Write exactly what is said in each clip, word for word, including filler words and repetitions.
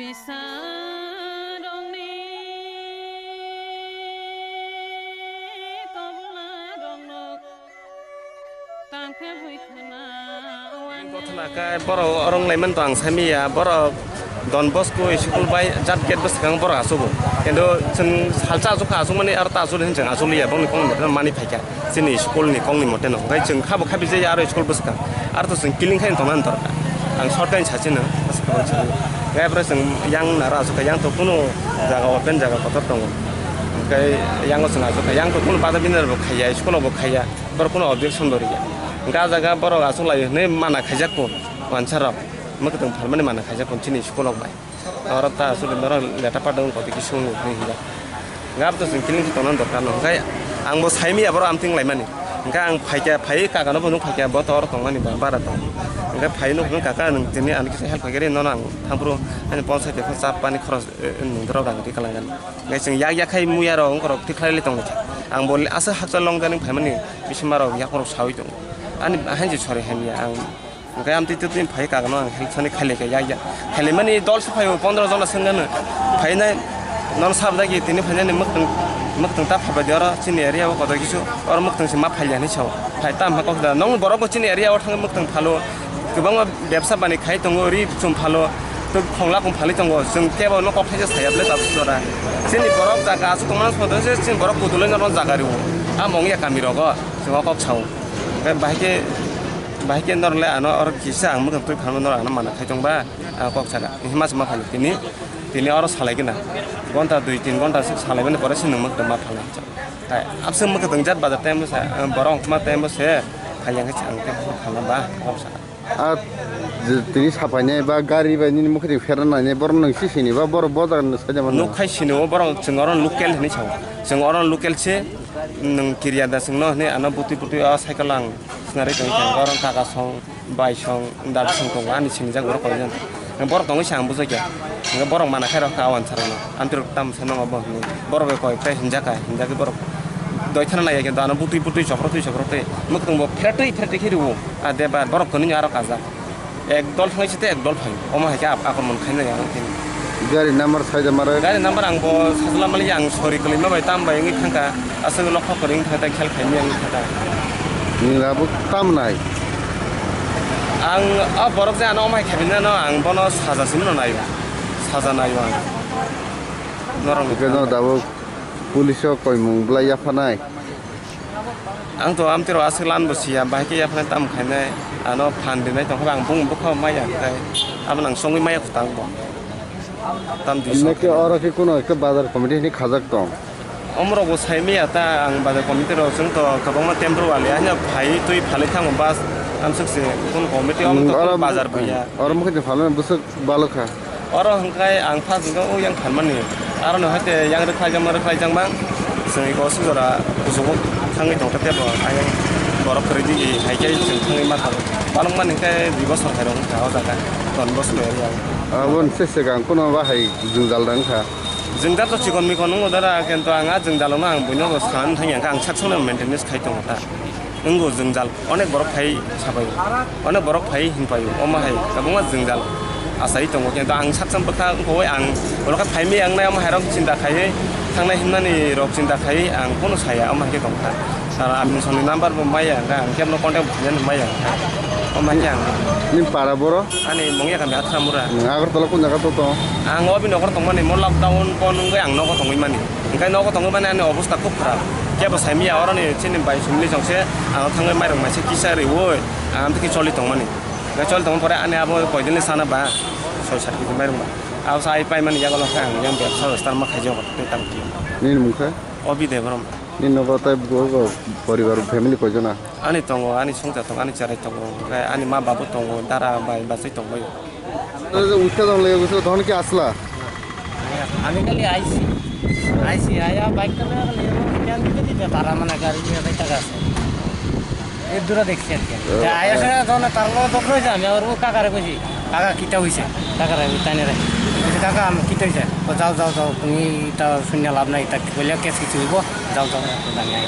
Pisarokni toblarokno tangkhe hoi khna wani. Kothna khe borok orong laimani to ang saimanya, borok Don Bosco school bai jat gate bwskango borok achugo. Kintu chwng salsa achukha, achukmani aro ta achukdi hinwi chwng achuliya, bongni kokni mote mani phaikha. Chini school ni kokni mote no. Hwnkhe chwng khabo khabi je aro school bwskang. Aro to chwng kiling khai tongna dorkar. Ang short khe sachino. Hwnkhe abo chwng yang naro achukha, yang to kunu jaga open jaga kotor tongo. Hwnkhe yango chwng achukha, yang to kunu bada bini bo khaiya, school bo khaiya. Borok kunu objection bo riya. Hwnkhe ah jaga borok achuklai hinwi mana khaijak kho. Wansa rok. Mwkhwtwng phalmani mana khaijak kho chini school rok bai. Oro ta aswk norok leta pardon koti kisu hinwi hinjak. Gab to chwng kiling tongna dorkar no. Hwnkhe ang bo saimanya borok amtwng laimani. Hwnkhe ang phaikha, phaiwi kaka no bo nuk phaikha, bo to oro tongmani ba, bara tong. Hwnkhe phaiwi nuk phai kaka nwng tini ani kisa help khaikhe nono ang thangphuru ani ponchai tepha chap pani khoros, eh, nwng dorok rang ri kalangan. Hwnkhe chwng yak yak khai muya rok wngkorok tikhlai tongkha. Ang bo aswk hakchal long jani phaimani bisinma rok yakrok sawi tongo. Ani hainse sori hamya ang. Hwnkhe amtwi twi twi phai kagano ang help sani khailai kha yak yak. Khailaimani dol se phaio pondro jona swngano. Phainai nono sabo dagi tini phainani mwktwng, mwktwng ta phabai di oro chini area o kotor kisu oro mwktwng se ma phailiya hinwi sao. Phai tamo kok da nong borok bo chini area o thangwi mwktwng phalo. Kwbangma bebsa bani khai tongo, ri chum phalo, tei khongla kong phalwi tongo. Chwng kebo no kok thaisa saya ble tabuk jora. Chini borok jaga aswk tongmani songdo se chini borok kuduloi norok jaga rio. Amo wngya kami rogo chwng o kok sao. Hwnkhe bahai khe, bahai khe norle ano oro kisa ang mwkhang twi phalma norok ano mana khai tongba, ang kok saka. Hima se ma phai tini, tini oro salai gana. Gonta dui tin gonta se salai mani pore se nwng mwkhang ma phalai. Hai, abse mwkhang jat bazar time se, borok ma time se, phai yang se ang te phalma ba, kok saka. A, je tini sapainai ba gari bai nini mwkhang ferna nai borok nwng si sini ba borok bo jaga nwng sai mano. Nuk khai sini o borok chwng oro local hinwi sao. Chwng oro local se, nwng kiriya da chwngno hinwi ano butwi butwi o cycle ang. Sinari tong khe borok kaka song, bai song, dad song tongo, ani sinijak borok koijon. Borok tongwi se ang bujai kha. Hwnkhe borok mana khe rok kha o ansarokno. Amtwi rok tamo se nwngo bo hinwi. Borok bai koi phai hinjak kha, hinjak khe borok doi thana nai ya khe dano butwi butwi chopro twi chopro twi. Mwktwng bo pheretwi pheretwi khe rwo. A de ba borok kwnwi aro kajak. Ek dol thangwi site ek dol phai. Omo hai khe ak-, akromon khainai ang tini. Gari number sai da mare? Gari number ang bo sajla mali ang sori kwlwi ma bai tam bai wngwi thangkha. Aswk nokha kwrwi wngkha tei khel khaimya wngkha ta. Nwng abo tam nai? Ang a borok je ano omo hai khaimani ano ang bono saja simi no naio. Saja naio ang. Norok Hwnkhe no tabuk police o koimung belai yaphanai? Ang to amtwi rok aswk lan bo siya, bahai khe yaphanai tamo khainai, ano phan rinai tongkha, ang bung bwkha maya, hwnkhe abo nang chongwi maya kwtal bo. Tam dui Hwnwi khe oro khe kuno ekta bazar committee hinwi khajak tong. Omorok bo sai maya ta, ang bazar committee rok chwng to kwbangma temporary wali, haino phai twi phalwi thango bus, amswk se kun committee, omo to Oro bazar buya. Oro mukhe phalmani bwswk balwkha. Oro hwnkhe ang first hwnkhe o yang phalmani. Aroni haikhe yang rwkhlaijak ma rwkhlaijak mang. Chwng eko aswk jora kuchugo thangwi tongkha teibo ayang borok kwrwi di hai khe chwng thangwi ma thang. Balwkmani hwnkhe dui bosor hai rok wngkha o jaga Don Bosco area o. Aboni se swkang kuno bahai jwngjal da wngkha. Jwngjal to chikon mikon wngo dara, kintu ang a jwngjal no ang buino bo san thangya, ang sak songno maintenance khai tongo ta. Wngo jwngjal, onek borok phai sabai, onek borok phai hinpai, omo hai kwbangma jwngjal asai tongo, kintu ang saksa bwkha wngkha, ang ulo khe phaimai ang nai, omo hai rok chinta khaiwi thangnai himnani rok chinta khaiwi ang kunu saya, omo hai khe tongkha. Sir, ang soni number bo maya, ang kebno contact bo khainani maya, omo hai khe ang. Nini para boro? Ani mungya kami Athramura. Nwng Agartala kun jaga to tong? Ang obi nokor tongmani, mo lockdown pon wngwi ang nogo tongwi mani. Hwnkhe nogo tongwi mani ani obostha khub kharap. Kebo saimaya oroni chini bai sumli jongse ang thangwi mairok maisa kisa riwi ang amtwi choli tongmani. Hwnkhe choli tongma pore ani abo koidini sana ba soi sat kg mairok ba. Abo sa ai paimani yago lokhe ang yang bebsa start ma khaijago tei tamo khe. Nini mung khe? Obi Debrom. Nini nogo tei bo poribar family koijona? Ani tongo, ani songcha tongo, ani cherai tongo, hwnkhe ani ma babu tongo, dara bai bachai tongbaio. Uikha dong le, uikha dong ki asla? আমি খালি আইছি, আইছি, আয়া বাইকটা লইয়া খালি এমন জ্ঞান দিতে দিতে তারা মানে গাড়ি নিয়ে যাইতে গেছে। এর দূরে দেখছি আর কি। তা আয়া সঙ্গে যখন তার লগে তখন হয়েছে, আমি আবার ও কাকারে কইছি, "কাকা, কিতা হইছে?" কাকারে, ওই তাইনারে। বলছে, "কাকা, আমি কিতা হইছে?" "ও যাও, যাও, যাও, তুমি এটা শুনে লাভ নাই, এটা বলে কেস কিছু হইব, যাও, যাও, এখন আমি আই।"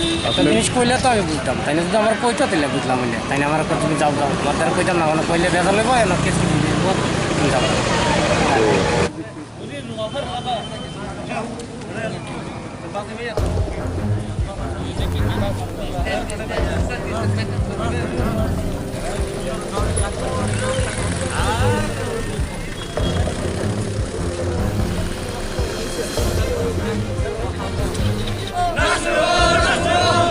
একটা আপনি জিনিস কইলে তো আমি বুঝতাম, তাই না? যদি আমার কইতো, তাহলে বুঝলাম, বুঝলে? তাই না? আমার কথা তুমি যাও, যাও, তোমার দ্বারা কইতাম না, মানে কইলে বেজাল হইবো, এমন কেস কিছু দিব, তুমি যাও।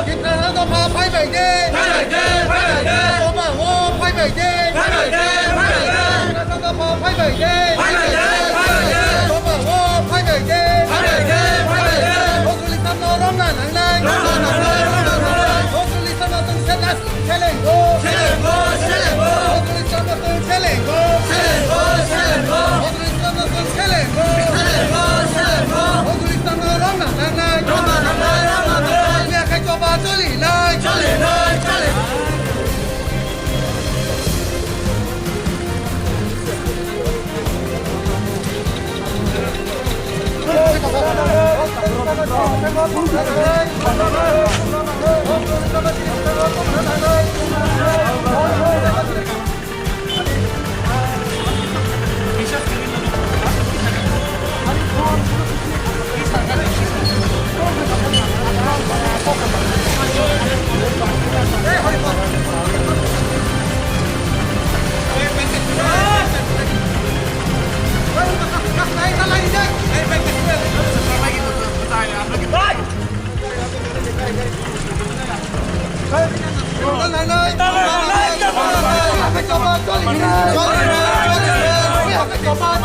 Tiprasa dopha phaibai de. Phaibai de, phaibai de. Dopha o phaibai de. Phaibai de, phaibai de. Tiprasa dopha phaibai de. Phaibai de, phaibai de. Dopha o phaibai de. Phaibai de, phaibai de. Hojoli samno romna nangnai. Romna nangnai, romna nangnai. Hojoli samno tong senas. Selengo! Selengo! Selengo! Hojoli samno tong selengo! Selengo! Selengo! Hojoli samno tong selengo! Selengo! Selengo! Hojoli samno romna nangnai! Romna nangnai! Romna nangnai! Miya khai choba choli nai! Choli nai!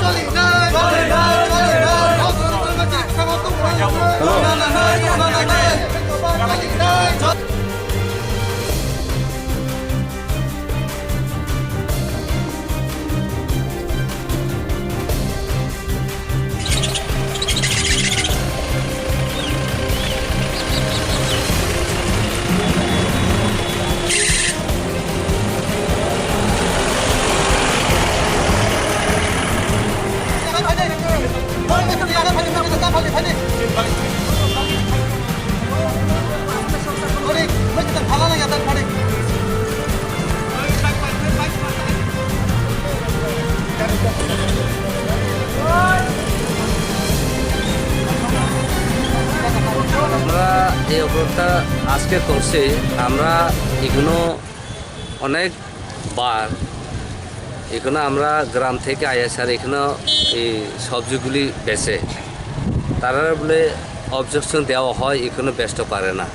Choli nai! আমরা এই অপরাধটা আজকে করছি। আমরা এগুলো অনেক বার এখানে আমরা গ্রাম থেকে আয়া স্যার এখানে এই সবজিগুলি বেচে, তারা বলে অবজেকশন দেওয়া হয়, এখানে বেচতে পারে না,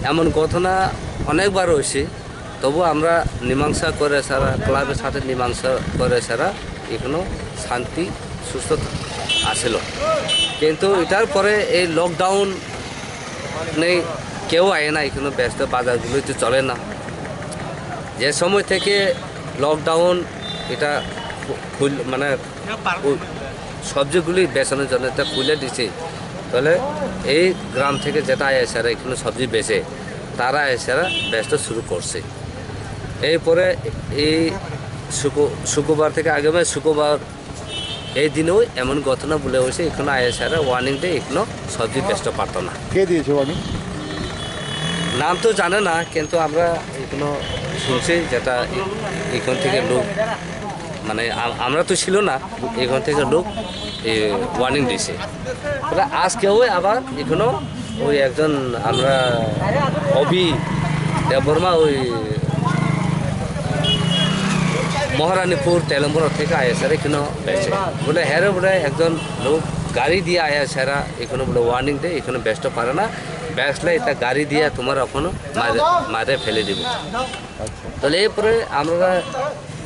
এমন ঘটনা অনেকবার হয়েছে। তবু আমরা মীমাংসা করে সারা, ক্লাবের সাথে মীমাংসা করে সারা এখনো শান্তি সুস্থ আছিল। কিন্তু এটার পরে এই লকডাউন নেই, কেউ আয় না, এখানে ব্যস্ত, বাজারগুলোই তো চলে না। যে সময় থেকে লকডাউন এটা খু-, খুল-, মানে ও সবজিগুলি বেচানোর জন্য এটা খুলে দিছে, তাহলে এই গ্রাম থেকে যেটা আয় স্যার এখানে সবজি বেচে, তারা আয় স্যার বেচতে শুরু করছে। এরপরে এই শুক্র-, শুক্রবার থেকে আগামী শুক্রবার এই দিনেও এমন ঘটনা বলে হয়েছে, এখানে আয় স্যার ওয়ার্নিং দিয়ে এখানে সবজি বেচতে পারতো না। কে দিয়েছে ওয়ার্নিং? নাম তো জানে না, কিন্তু আমরা এখানে শুনছি যেটা এ-, এখান থেকে লোক মানে আ-, আমরা তো ছিল না, এখান থেকে লোক, এ, ওয়ার্নিং দিছে। তাহলে আজকেও আবার এখনো ওই একজন আমরা অভি দেববর্মা ওই মহারানীপুর তেলেম্বরা থেকে আইএসআর এখানে বেচে। বলে হেরে বলে একজন লোক গাড়ি দিয়ে আইএসআর এখানে বলে ওয়ার্নিং দেয়, এখানে বেচতে পারে না, বেচলে এটা গাড়ি দিয়ে তোমার ওখানে মারে, মারে ফেলে দিব। আচ্ছা। তাহলে এরপরে আমরা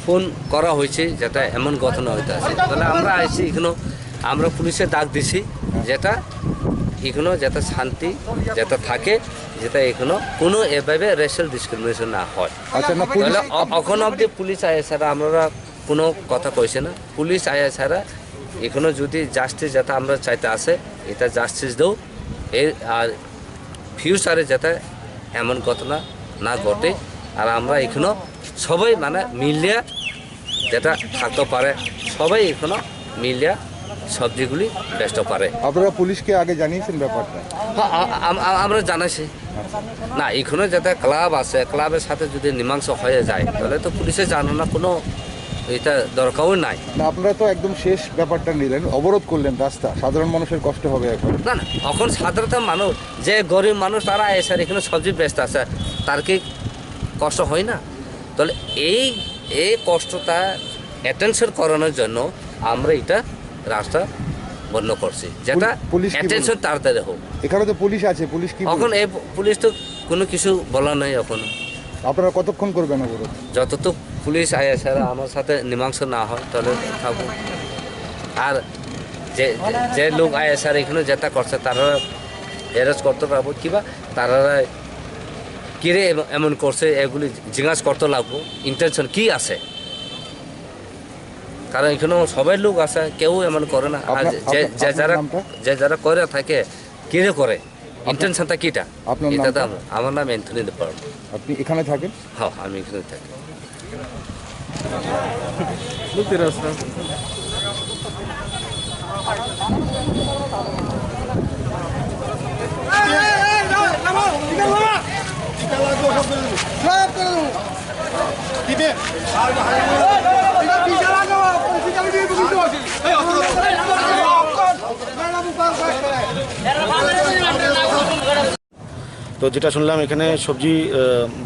ফোন করা হয়েছে যেটা এমন ঘটনা হইতে আছে, তাহলে আমরা আইছি এখানে, আমরা পুলিশে ডাক দিছি যেটা এখানে যাতে শান্তি যাতে থাকে, যাতে এখানে কোনো এভাবে রেশিয়াল ডিসক্রিমিনেশন না হয়। আচ্ছা, না, পুলিশ তাহলে অ-, এখন অবধি পুলিশ আয়া ছাড়া আমরা কোনো কথা কইছে না। পুলিশ আয়া ছাড়া এখানে যদি জাস্টিস যাতে আমরা চাইতে আছে, এটা জাস্টিস দাও। এই আর ফিউচারে যাতে এমন ঘটনা না ঘটে, আর আমরা এখানে সবাই মানে মিলিয়া যেটা থাকতে পারে, সবাই এখানে মিলিয়া সবজিগুলি বেচতে পারে। আপনারা পুলিশকে আগে জানিয়েছেন ব্যাপারটা? হ্যাঁ, আ-, আ-, আ-, আমরা জানাইছি। না, এখানে যাতে ক্লাব আছে, ক্লাবের সাথে যদি মীমাংসা হয়ে যায়, তাহলে তো পুলিশে জানানোর কোনো এটা দরকারও নাই। না, আপনারা তো একদম শেষ ব্যাপারটা নিলেন, অবরোধ করলেন রাস্তা, সাধারণ মানুষের কষ্ট হবে এখন। না, না, এখন সাধারণত মানুষ, যে গরিব মানুষ, তারা এসে আর এখানে সবজি বেচতে আছে, তার কি কষ্ট হয় না? তাহলে এই, এই কষ্টটা অ্যাটেনশন করানোর জন্য আমরা এটা রাস্তা বন্ধ করছি, যেটা পুল-, পুলিশ কি অ্যাটেনশন বলল? তাড়াতাড়ি হোক। এখানে তো পুলিশ আছে, পুলিশ কি বলল? এখন এই পু-, পুলিশ তো কোনো কিছু বলা নাই এখন। আপনারা কতক্ষণ করবেন অবরোধ? যতটুক পুলিশ আইএসআর আমার সাথে মীমাংসা না হয়, তাহলে থাকবো। আর যে, যে, যে লোক আইএসআর এখানে যেটা করছে, তারা অ্যারেস্ট করতে পারবো কিবা, তারা কিরে এম-, এমন করছে, এগুলি জিজ্ঞাসা করতে লাগবো, ইন্টেনশন কি আছে। কারণ এখানে সবাই লোক আছে, কেউ এমন করে না। আর আপনার, যে, আপনার, যে আপনার যারা, নামটা? যে যারা করে থাকে, কিরে করে, আপনার, ইন্টেনশনটা কিটা? আপনার এটা তো নামটা? আমার, আমার নাম অ্যান্থনি দেববর্মা। আপনি এখানে থাকেন? হ্যাঁ, আমি এখানে থাকি। তো যেটা শুনলাম, এখানে সবজি, আহ,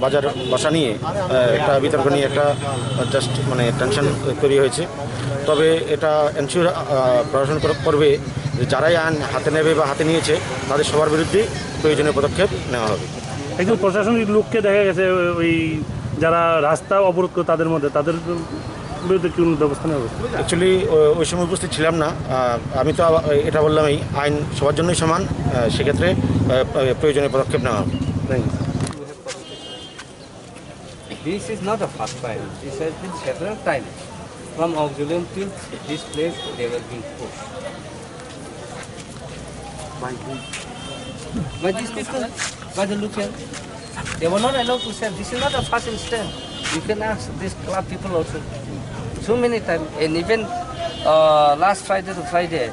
বাজার বসা নিয়ে, আহ, একটা বিতর্ক নিয়ে একটা, আহ, জাস্ট মানে টেনশন তৈরি হয়েছে। তবে এটা এনসিওর, আহ, প্রশাসন কর-, করবে যে যারাই আইন হাতে নেবে বা হাতে নিয়েছে, তাদের সবার বিরুদ্ধে প্রয়োজনীয় পদক্ষেপ নেওয়া হবে। একজন প্রশাসনিক লোককে দেখা গেছে ওই যারা রাস্তা অবরোধ করে তাদের মধ্যে, তাদের বিরুদ্ধে কি কোনো ব্যবস্থা নেওয়া হবে? অ্যাকচুয়ালি, ও-, ওই সময় উপস্থিত ছিলাম না। আহ, আমি তো আবার এটা বললাম, এই আইন সবার জন্যই সমান। আহ, সেক্ষেত্রে, আহ, প্রয়োজনীয় পদক্ষেপ নেওয়া হবে। Thank you. This is not a first time. This has been several times. From Auxilium till this place, they were being pushed. By whom? By these people, by the local. They were not allowed to sell. This is not a first instance. You can ask these club people also. So many times, and even, uh, last Friday to Friday,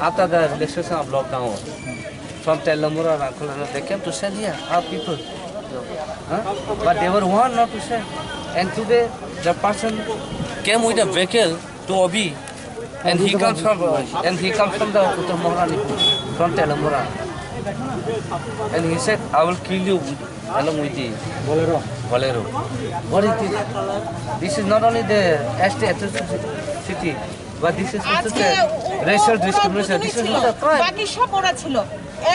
after the relaxation of lockdown, from Telamura, Rangkhalia, they came to sell here, our people. Huh? But they were warned not to sell. And today, the person came with a vehicle to Obi, and he comes from, and he comes from the Uttar Maharani, from Telamura. And he said, "I will kill you with, along with the Bolero." Bolero. What is this? This is not only the S T atrocity, but this is also আজকে the ও-, racial ওরা discrimination. দুজনেই This is ছিল, not a crime. বাকি সব ওরা ছিল,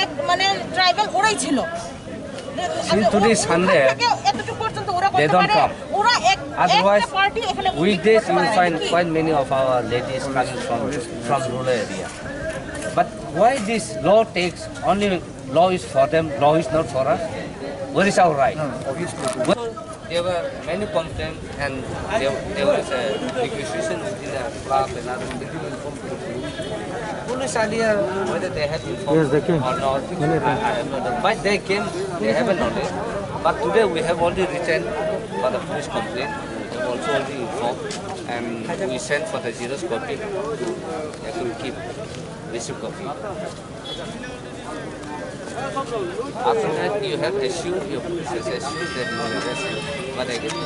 এক মানে ট্রাইবাল ওরাই ছিল। Since today is Sunday, এতটুকু পর্যন্ত ওরা they করতে don't পারে। Come. ওরা এক, Otherwise, একটা পার্টি এখানে weekdays you will find quite many of our ladies coming from, from rural area. But why this law takes only, law is for them, law is not for us? Where is our right? Well, there were many complaints and there, there was a negotiation within the club and other things. Police earlier, whether they had informed Yes, they came. Or not, Many I, I have not done. But they came, they haven't noticed. But today we have already written for the police complaint. We have also already informed, and we sent for the Xerox copy to actually keep receipt copy. After that, you have assumed, your police has assumed that you will arrest him. But again,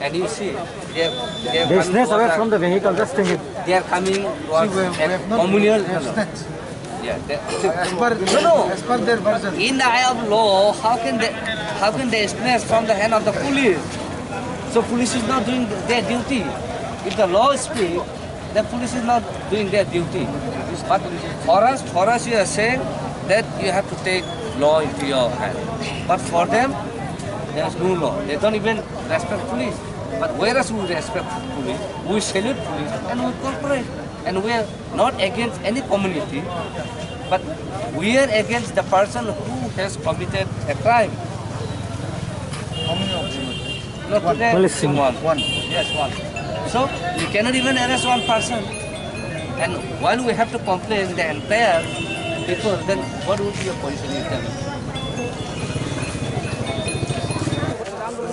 and you see, they are, they are They coming snatch towards away us. From the vehicle, just take it. They are coming towards See, we have, we a have not communal. We have snatched. Yeah, they, As per, no, no. As per their version. In the eye of law, how can they, how can they snatch from the hand of the police? So police is not doing their duty. If the law speak, the police is not doing their duty. But for us, for us, you are saying that you have to take law into your hand. But for them, there is no law. They don't even respect police. But whereas we respect police, we salute police, and we cooperate. And we are not against any community, but we are against the person who has committed a crime. How many of them? No, today Only single. One. One. Yes, one. So, you cannot even arrest one person. And while we have to complain the entire people, then what would be your position, you tell me?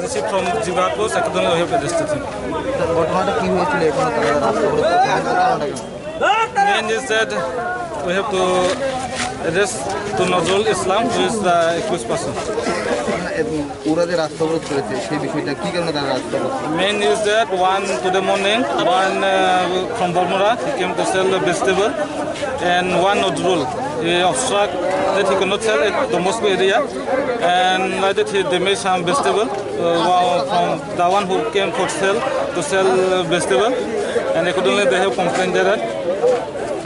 Receive from Jibrat Post, Ekadon, we have arrested him. Sir, ঘটনাটা কি হয়েছিল এখানে? তারা রাস্তা অবরোধ করতে হয়েছিল কারণটা কি? Main is that we have to arrest To Nazrul Islam, who is the accused person. ওরা যে রাস্তা অবরোধ করেছে, সেই বিষয়টা কি কারণে তারা রাস্তা অবরোধ করেছে? Main is that one today morning, one uh, from Bormura, he came to sell the vegetable, and one Nazrul, he obstruct that he cannot sell at the Mosque area, and like that he damaged some vegetable. Uh, wow, from the one who came for sale to sell uh, vegetable, and accordingly they have complained that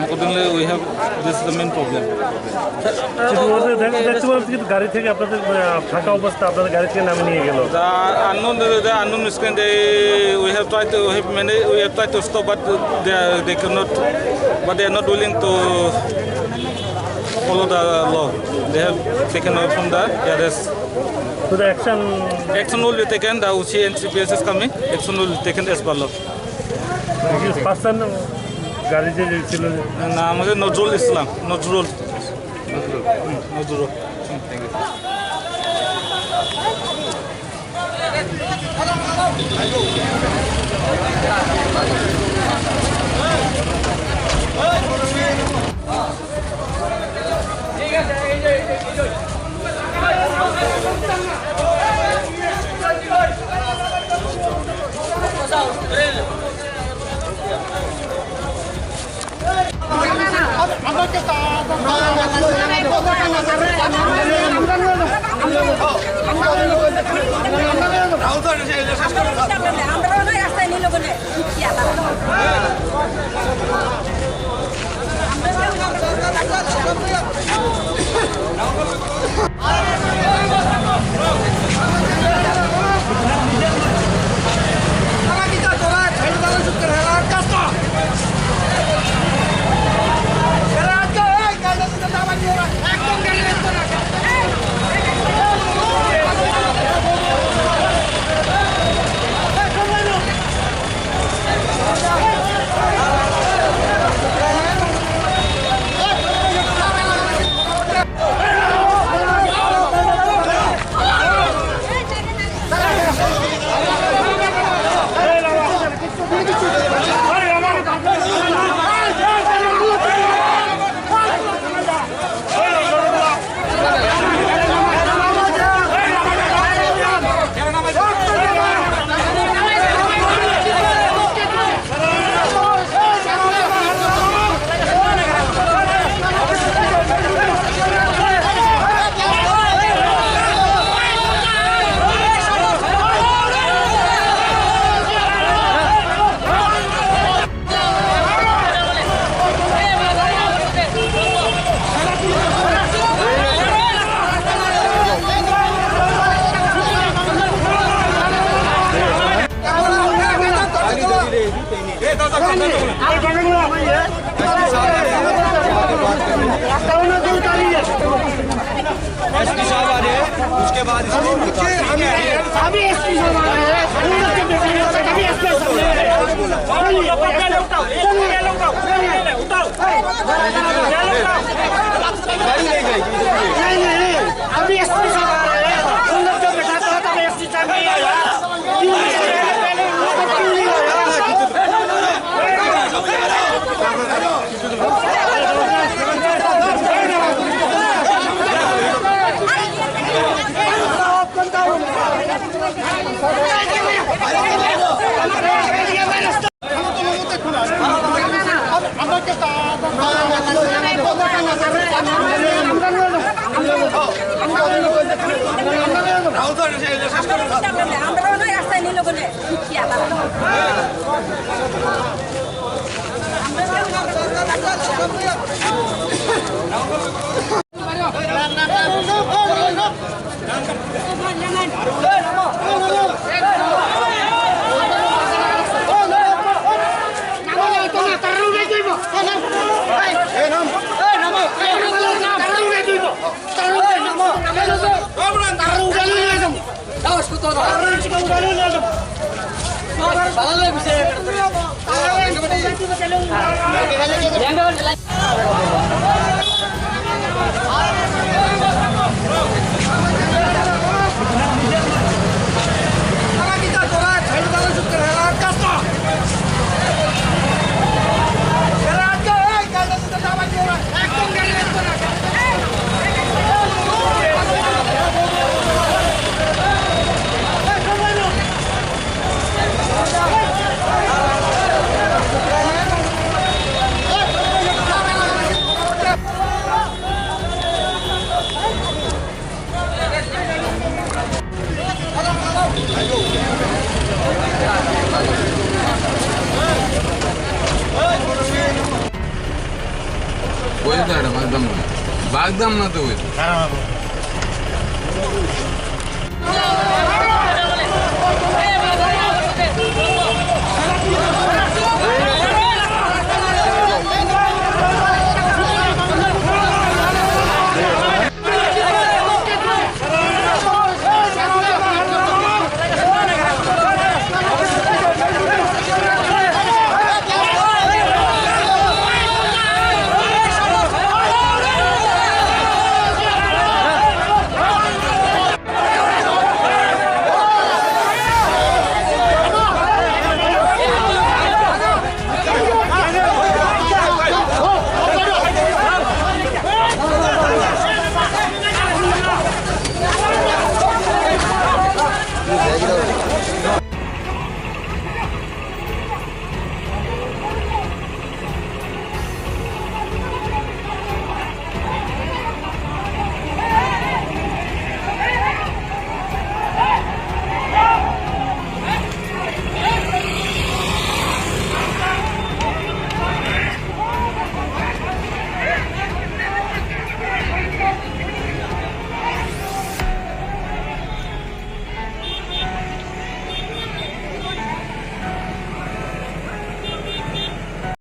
accordingly we have this is the main problem. শুধু ওদের দেখ-, দেখতে পাচ্ছি কিন্তু গাড়ি থেকে আপনাদের, আহ, ফাঁকা অবস্থা, আপনাদের গাড়ি থেকে নামিয়ে নিয়ে গেল। The unknown, the, the unknown screen, they, we have tried to, we have many, we have tried to stop, but they are, they cannot, but they are not willing to follow the law. They have taken away from the arrest. So the action Action will be taken, the O C and C P S is coming. Action will be taken as per law. Person গাড়ি যে ছিল? নাম হচ্ছে নজরুল ইসলাম। নজরুল। নজরুল। হুম, নজরুল। एसपी साहब आ रहे हैं, उसके बाद इसको अभी एसपी साहब आ रहे हैं, हम लोग के बेटे हैं, अभी एसपी साहब आ रहे हैं। चलिए, चलिए, चलिए, उठाओ। गाड़ी ले जाएगी। नहीं, नहीं, अभी एसपी साहब आ रहे हैं, हम लोग जो बैठा था, तब एसपी साहब नहीं आया। Dam na dui.